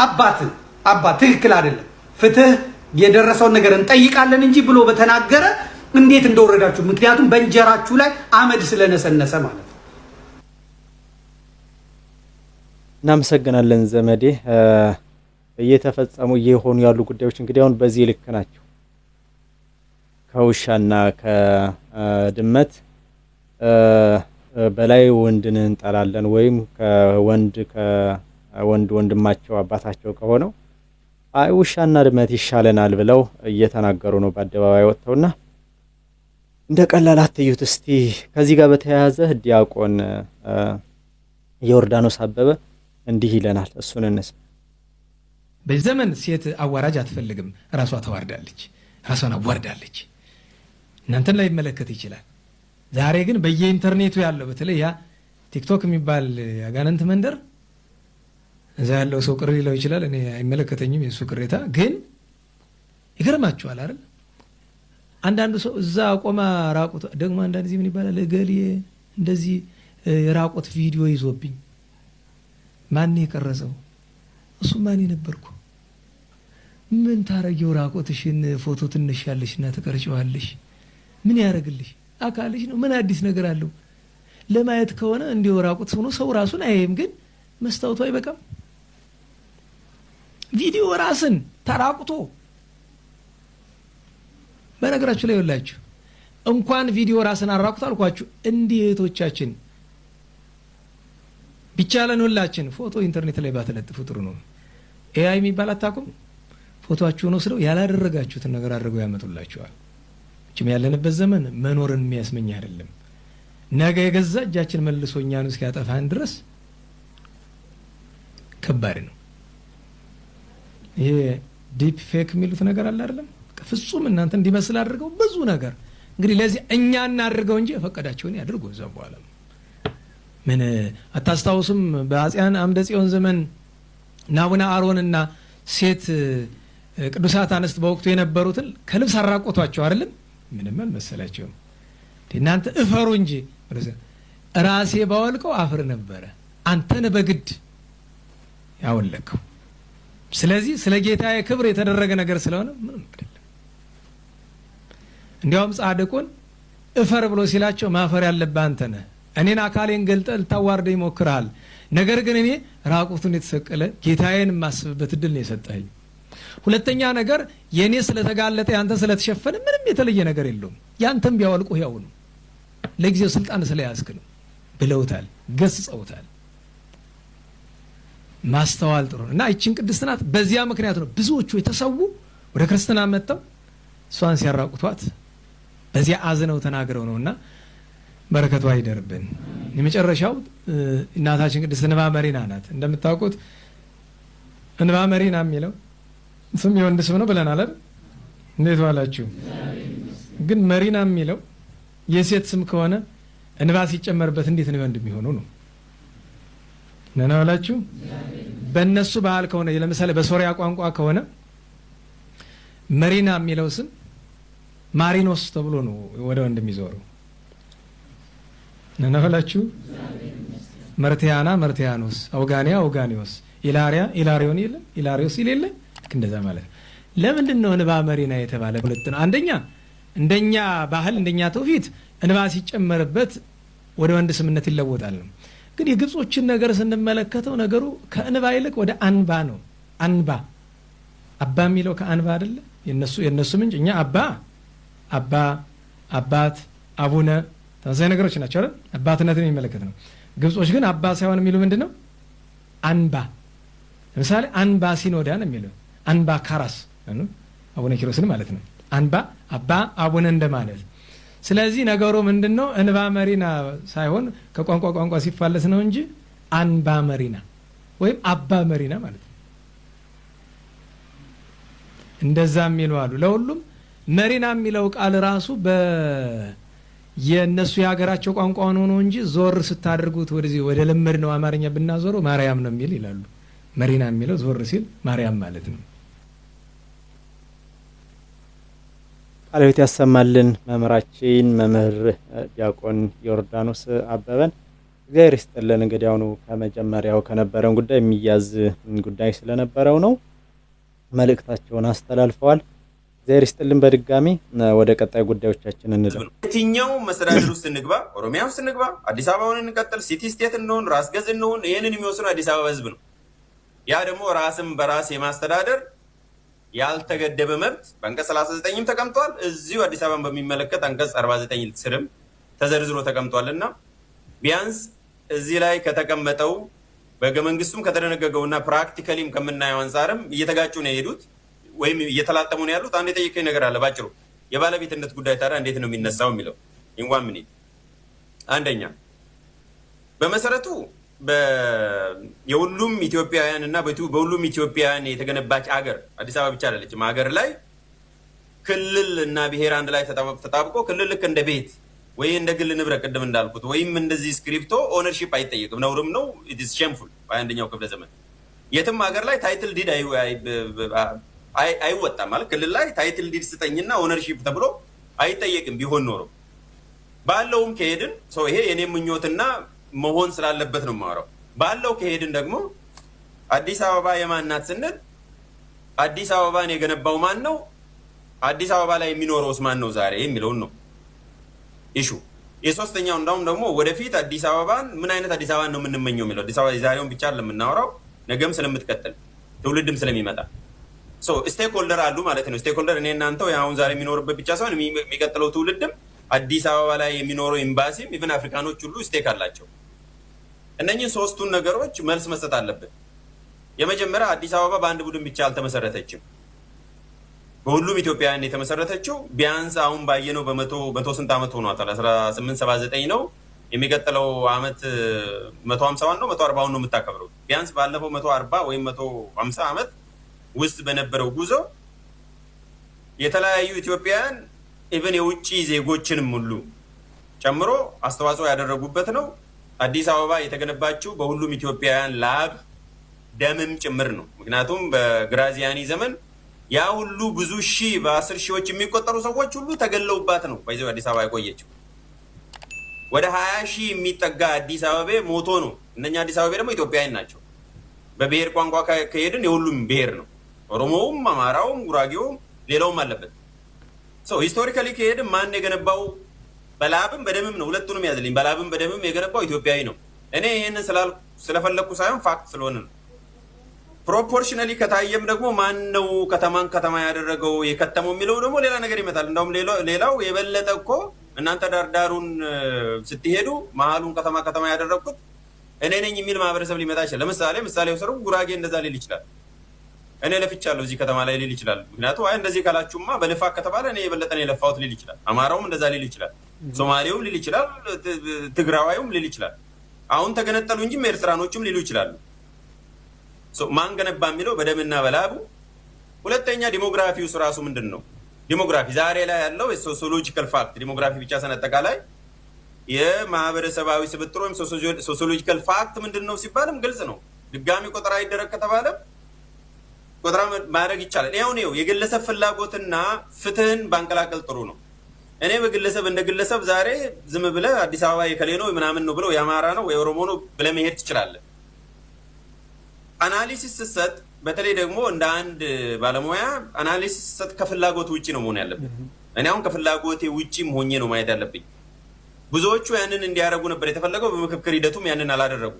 አባትን አባት ትክክል አይደለም፣ ፍትህ የደረሰውን ነገር እንጠይቃለን እንጂ ብሎ በተናገረ እንዴት እንደወረዳችሁ። ምክንያቱም በእንጀራችሁ ላይ አመድ ስለነሰነሰ ማለት ነው። እናመሰግናለን ዘመዴ። እየተፈጸሙ እየሆኑ ያሉ ጉዳዮች እንግዲህ አሁን በዚህ ልክ ናቸው። ከውሻና ከድመት በላይ ወንድን እንጠላለን ወይም ከወንድ ከወንድ ወንድማቸው አባታቸው ከሆነው አይ ውሻና ድመት ይሻለናል ብለው እየተናገሩ ነው በአደባባይ ወጥተውና እንደ ቀላል አትዩት። እስቲ ከዚህ ጋር በተያያዘ ዲያቆን ዮርዳኖስ አበበ እንዲህ ይለናል። እሱን እንስማ። በዚህ ዘመን ሴት አዋራጅ አትፈልግም። ራሷ ተዋርዳለች፣ ራሷን አዋርዳለች። እናንተን ላይ ይመለከት ይችላል። ዛሬ ግን በየኢንተርኔቱ ያለው በተለይ ያ ቲክቶክ የሚባል አጋንንት መንደር እዛ ያለው ሰው ቅር ሊለው ይችላል። እኔ አይመለከተኝም የእሱ ቅሬታ። ግን ይገርማችኋል አይደል? አንዳንዱ ሰው እዛ ቆማ ራቁት ደግሞ አንዳንድ ጊዜ ምን ይባላል፣ እገሌ እንደዚህ የራቁት ቪዲዮ ይዞብኝ ማን የቀረጸው? እሱ ማን ነበርኩ? ምን ታረጊው? ራቁትሽን ፎቶ ትነሻለሽ እና ትቀርጪዋለሽ። ምን ያደርግልሽ? አካልሽ ነው። ምን አዲስ ነገር አለው? ለማየት ከሆነ እንዲሁ ራቁት ሆኖ ሰው ራሱን አያይም፣ ግን መስታወቱ አይበቃም። ቪዲዮ ራስን ተራቁቶ፣ በነገራችሁ ላይ ይኸውላችሁ፣ እንኳን ቪዲዮ ራስን አራቁት አልኳችሁ፣ እንዲህ እህቶቻችን ቢቻለን ሁላችን ፎቶ ኢንተርኔት ላይ ባትለጥፉ ጥሩ ነው። AI የሚባል አታውቁም? ፎቶአችሁን ወስደው ያላደረጋችሁትን ነገር አድርገው ያመጡላችኋል። መቼም ያለንበት ዘመን መኖርን የሚያስመኝ አይደለም። ነገ የገዛ እጃችን መልሶ እኛን እስኪያጠፋን ድረስ ከባድ ነው። ይሄ deep fake የሚሉት ነገር አለ አይደለም? ፍጹም እናንተ እንዲመስል አድርገው ብዙ ነገር። እንግዲህ ለዚህ እኛ እናድርገው እንጂ የፈቀዳቸውን ያድርጉ። እዛ በኋላ ምን አታስታውሱም? በአፄያን አምደ ጽዮን ዘመን አቡነ አሮንና ሴት ቅዱሳት አንስት በወቅቱ የነበሩትን ከልብስ አራቆቷቸው አይደለም? ምንም አልመሰላቸውም። እናንተ እፈሩ እንጂ፣ ራሴ ባወልቀው አፍር ነበረ፣ አንተን በግድ ያወለቅከው። ስለዚህ ስለ ጌታዬ ክብር የተደረገ ነገር ስለሆነ ምንም አይደለም። እንዲያውም ጻድቁን እፈር ብሎ ሲላቸው ማፈር ያለብህ አንተ ነህ። እኔን አካሌን ገልጠህ ልታዋርደኝ ሞክረሃል። ነገር ግን እኔ ራቁቱን የተሰቀለ ጌታዬን የማስብበት እድል ነው የሰጠኸኝ። ሁለተኛ ነገር የእኔ ስለተጋለጠ ያንተ ስለተሸፈነ ምንም የተለየ ነገር የለውም። ያንተም ቢያወልቁህ ያው ነው። ለጊዜው ስልጣን ስለያዝክ ነው ብለውታል፣ ገስጸውታል። ማስተዋል ጥሩ ነው እና ይችን ቅድስት ናት። በዚያ ምክንያት ነው ብዙዎቹ የተሰዉ ወደ ክርስትና መጥተው እሷን ሲያራቁቷት በዚያ አዝነው ተናግረው ነው እና በረከቷ ይደርብን። የመጨረሻው እናታችን ቅድስት እንባ መሪና ናት። እንደምታውቁት እንባ መሪና የሚለው ስም የወንድ ስም ነው ብለናል አይደል? እንዴት ዋላችሁ? ግን መሪና የሚለው የሴት ስም ከሆነ እንባ ሲጨመርበት እንዴት ነው የወንድ የሚሆነው ነው? ደህና ዋላችሁ? በእነሱ ባህል ከሆነ፣ ለምሳሌ በሶሪያ ቋንቋ ከሆነ መሪና የሚለው ስም ማሪኖስ ተብሎ ነው ወደ ወንድ የሚዞረው። ደህና ዋላችሁ? መርቲያና መርቲያኖስ፣ አውጋኒያ አውጋኒዎስ፣ ኢላሪያ ኢላሪዮን የለ፣ ኢላሪዮስ ይል የለ፣ ልክ እንደዛ ማለት ነው። ለምንድን ነው እንባ መሪና የተባለ? ሁለት ነው። አንደኛ እንደኛ ባህል፣ እንደኛ ትውፊት እንባ ሲጨመርበት ወደ ወንድ ስምነት ይለወጣል ነው። ግን የግብጾችን ነገር ስንመለከተው ነገሩ ከእንባ ይልቅ ወደ አንባ ነው። አንባ፣ አባ የሚለው ከአንባ አይደለ? የነሱ ምንጭ እኛ አባ፣ አባ፣ አባት፣ አቡነ ተመሳሳይ ነገሮች ናቸው አይደል? አባትነትን የሚመለከት ነው። ግብጾች ግን አባ ሳይሆን የሚሉ ምንድን ነው? አንባ። ለምሳሌ አንባ ሲኖዳ ነው የሚለው፣ አንባ ካራስ አቡነ ኪሮስን ማለት ነው። አንባ፣ አባ፣ አቡነ እንደማለት። ስለዚህ ነገሩ ምንድን ነው? እንባ መሪና ሳይሆን ከቋንቋ ቋንቋ ሲፋለስ ነው እንጂ አንባ መሪና ወይም አባ መሪና ማለት ነው። እንደዛ የሚሉ አሉ። ለሁሉም መሪና የሚለው ቃል ራሱ የእነሱ የሀገራቸው ቋንቋ ሆኖ ነው እንጂ ዞር ስታደርጉት ወደዚህ ወደ ለመድ ነው አማርኛ ብናዞረው ማርያም ነው የሚል ይላሉ። መሪና የሚለው ዞር ሲል ማርያም ማለት ነው። ቃለ ሕይወት ያሰማልን መምህራችን መምህር ዲያቆን ዮርዳኖስ አበበን እግዚአብሔር ይስጥልን። እንግዲህ አሁኑ ከመጀመሪያው ከነበረን ጉዳይ የሚያዝ ጉዳይ ስለነበረው ነው መልእክታቸውን አስተላልፈዋል። እግዚአብሔር ይስጥልን። በድጋሚ ወደ ቀጣይ ጉዳዮቻችን እንለፍ። የትኛው መስተዳድር ውስጥ እንግባ፣ ኦሮሚያ ውስጥ እንግባ፣ አዲስ አበባውን እንቀጥል፣ city state እንሆን፣ ራስ ገዝ እንሆን፣ ይህንን የሚወስነው አዲስ አበባ ህዝብ ነው። ያ ደግሞ ራስን በራስ የማስተዳደር ያልተገደበ መብት በአንቀጽ 39ም ተቀምጧል። እዚሁ አዲስ አበባን በሚመለከት አንቀጽ 49 ስርም ተዘርዝሮ ተቀምጧል እና ቢያንስ እዚህ ላይ ከተቀመጠው፣ በህገ መንግስቱም ከተደነገገውና practically ም ከምናየው አንጻርም እየተጋጩ ነው የሄዱት ወይም እየተላተሙ ነው ያሉት። አንድ የጠየቀኝ ነገር አለ ባጭሩ፣ የባለቤትነት ጉዳይ ታዲያ እንዴት ነው የሚነሳው የሚለው in one minute። አንደኛ፣ በመሰረቱ የሁሉም ኢትዮጵያውያን እና በሁሉም ኢትዮጵያውያን የተገነባች አገር አዲስ አበባ ብቻ አይደለችም። ሀገር ላይ ክልል እና ብሔር አንድ ላይ ተጣብቆ ክልል ልክ እንደ ቤት ወይ እንደ ግል ንብረት ቅድም እንዳልኩት ወይም እንደዚህ ስክሪፕቶ ownership አይጠየቅም። ነውርም ነው። It's shameful። በ21ኛው ክፍለ ዘመን የትም ሀገር ላይ title deed አይወጣም። ማለት ክልል ላይ title deed ስጠኝና ownership ተብሎ አይጠየቅም። ቢሆን ኖሮ ባለውም ከሄድን ይሄ የኔ ምኞትና መሆን ስላለበት ነው የማወራው። ባለው ከሄድን ደግሞ አዲስ አበባ የማን ናት ስንል አዲስ አበባን የገነባው ማን ነው? አዲስ አበባ ላይ የሚኖረውስ ማን ነው ዛሬ የሚለውን ነው issue። የሶስተኛው እንዳውም ደግሞ ወደፊት አዲስ አበባን ምን አይነት አዲስ አበባን ነው የምንመኘው የሚለው፣ አዲስ አበባ የዛሬውን ብቻ አይደለም የምናወራው፣ ነገም ስለምትቀጥል ትውልድም ስለሚመጣ stakeholder አሉ ማለት ነው። Stakeholder እኔ እናንተው አሁን ዛሬ የሚኖርበት ብቻ ሳይሆን የሚቀጥለው ትውልድም፣ አዲስ አበባ ላይ የሚኖረው ኤምባሲም፣ even አፍሪካኖች ሁሉ stake አላቸው። እነኚህ ሶስቱን ነገሮች መልስ መስጠት አለብን። የመጀመሪያ፣ አዲስ አበባ በአንድ ቡድን ብቻ አልተመሰረተችም። በሁሉም ኢትዮጵያውያን የተመሰረተችው። ቢያንስ አሁን ባየነው በመቶ መቶ ስንት ዓመት ሆኗታል? 1879 ነው። የሚቀጥለው ዓመት 150ዋን ነው፣ 140ውን ነው የምታከብረው። ቢያንስ ባለፈው 140 ወይም 150 ዓመት ውስጥ በነበረው ጉዞ የተለያዩ ኢትዮጵያውያን፣ even የውጭ ዜጎችንም ሁሉ ጨምሮ አስተዋጽኦ ያደረጉበት ነው። አዲስ አበባ የተገነባችው በሁሉም ኢትዮጵያውያን ላብ ደምም ጭምር ነው። ምክንያቱም በግራዚያኒ ዘመን ያ ሁሉ ብዙ ሺህ፣ በአስር ሺዎች የሚቆጠሩ ሰዎች ሁሉ ተገለውባት ነው by the way አዲስ አበባ የቆየችው። ወደ 20,000 የሚጠጋ አዲስ አበቤ ሞቶ ነው። እነኛ አዲስ አበቤ ደግሞ ኢትዮጵያውያን ናቸው። በብሔር ቋንቋ ከሄድን የሁሉም ብሔር ነው። ኦሮሞውም፣ አማራውም፣ ጉራጌውም ሌላውም አለበት። So historically ከሄድን ማን የገነባው፣ በላብም በደምም ነው። ሁለቱንም ያዝልኝ። በላብም በደምም የገነባው ኢትዮጵያዊ ነው። እኔ ይህንን ስለፈለግኩ ሳይሆን fact ስለሆነ ነው። Proportionally ከታየም ደግሞ ማን ነው ከተማን ከተማ ያደረገው፣ የከተመው የሚለው ደግሞ ሌላ ነገር ይመጣል። እንደውም ሌላው የበለጠ እኮ እናንተ ዳርዳሩን ስትሄዱ መሀሉን ከተማ ከተማ ያደረግኩት እኔ ነኝ የሚል ማህበረሰብ ሊመጣ ይችላል። ለምሳሌ ምሳሌ ወሰሩ ጉራጌ እንደዛ ሊል ይችላል። እኔ ለፍቻለሁ እዚህ ከተማ ላይ ሊል ይችላል። ምክንያቱ አይ እንደዚህ ካላችሁማ በልፋት ከተባለ እኔ የበለጠ ነው የለፋሁት ሊል ይችላል። አማራውም እንደዛ ሊል ይችላል። ሶማሌውም ሊል ይችላል። ትግራዋዩም ሊል ይችላል። አሁን ተገነጠሉ እንጂ ኤርትራኖቹም ሊሉ ይችላሉ። ማን ገነባ የሚለው በደምና በላቡ። ሁለተኛ፣ demography ውስ ራሱ ምንድን ነው? Demography ዛሬ ላይ ያለው የ sociological fact፣ demography ብቻ ሳይሆን አጠቃላይ የማህበረሰባዊ ስብጥር ወይም sociological fact ምንድን ነው ሲባልም ግልጽ ነው። ድጋሚ ቆጠራ ይደረግ ከተባለም ቆጠራ ማድረግ ይቻላል። ይኸው ነው፣ የግለሰብ ፍላጎትና ፍትህን ባንቀላቀል ጥሩ ነው። እኔ በግለሰብ እንደ ግለሰብ ዛሬ ዝም ብለህ አዲስ አበባ የከሌ ነው ምናምን ነው ብለው፣ የአማራ ነው፣ የኦሮሞ ነው ብለህ መሄድ ትችላለህ። Analysis ስትሰጥ፣ በተለይ ደግሞ እንደ አንድ ባለሙያ analysis ስትሰጥ ከፍላጎት ውጭ ነው መሆን ያለብን። እኔ አሁን ከፍላጎቴ ውጭም ሆኜ ነው ማየት ያለብኝ። ብዙዎቹ ያንን እንዲያደርጉ ነበር የተፈለገው። በምክክር ሂደቱም ያንን አላደረጉ።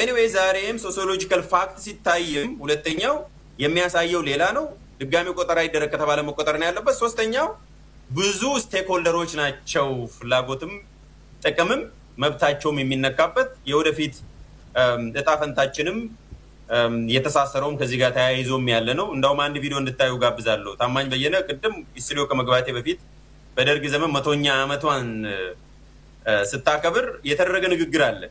Anyway፣ ዛሬም sociological fact ሲታይም ሁለተኛው የሚያሳየው ሌላ ነው። ድጋሚ ቆጠራ ይደረግ ከተባለ መቆጠር ነው ያለበት። ሶስተኛው፣ ብዙ stakeholder ኦች ናቸው ፍላጎትም ጥቅምም መብታቸውም የሚነካበት፣ የወደፊት እጣ ፈንታችንም የተሳሰረውም ከዚህ ጋር ተያይዞም ያለ ነው። እንዳውም አንድ ቪዲዮ እንድታዩ ጋብዛለሁ። ታማኝ በየነ ቅድም ስቱዲዮ ከመግባቴ በፊት በደርግ ዘመን 100ኛ ዓመቷን ስታከብር የተደረገ ንግግር አለ።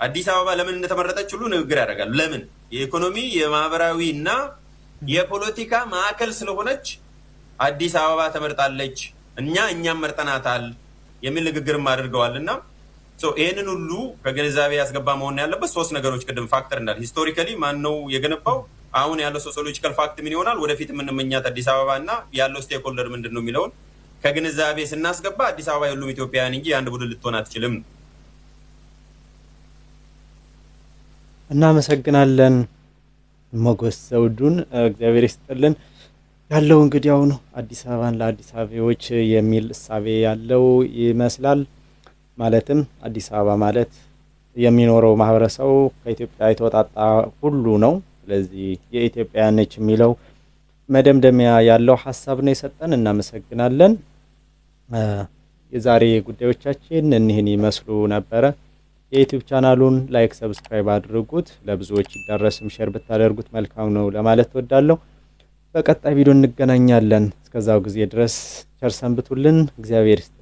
አዲስ አበባ ለምን እንደተመረጠች ሁሉ ንግግር ያደርጋሉ። ለምን? የኢኮኖሚ፣ የማህበራዊ እና የፖለቲካ ማዕከል ስለሆነች አዲስ አበባ ተመርጣለች፣ እኛም መርጠናታል የሚል ንግግርም አድርገዋል። እና ይህንን ሁሉ ከግንዛቤ ያስገባ መሆን ያለበት ሶስት ነገሮች፣ ቅድም factor እንዳል historically ማን ነው የገነባው፣ አሁን ያለው sociological fact ምን ይሆናል፣ ወደፊት የምንመኛት አዲስ አበባ እና ያለው stakeholder ምንድን ነው የሚለውን ከግንዛቤ ስናስገባ አዲስ አበባ የሁሉም ኢትዮጵያውያን እንጂ የአንድ ቡድን ልትሆን አትችልም። እናመሰግናለን ሞገስ ዘውዱን፣ እግዚአብሔር ይስጥልን። ያለው እንግዲህ አሁን አዲስ አበባን ለአዲስ አበቤዎች የሚል እሳቤ ያለው ይመስላል። ማለትም አዲስ አበባ ማለት የሚኖረው ማህበረሰቡ ከኢትዮጵያ የተወጣጣ ሁሉ ነው። ስለዚህ የኢትዮጵያ ነች የሚለው መደምደሚያ ያለው ሀሳብ ነው የሰጠን። እናመሰግናለን። የዛሬ ጉዳዮቻችን እኒህን ይመስሉ ነበረ። የ YouTube ቻናሉን like፣ subscribe አድርጉት። ለብዙዎች ይዳረስም share ብታደርጉት መልካም ነው ለማለት እወዳለሁ። በቀጣይ ቪዲዮ እንገናኛለን። እስከዛው ጊዜ ድረስ ቸር ሰንብቱልን። እግዚአብሔር ይስጥልን።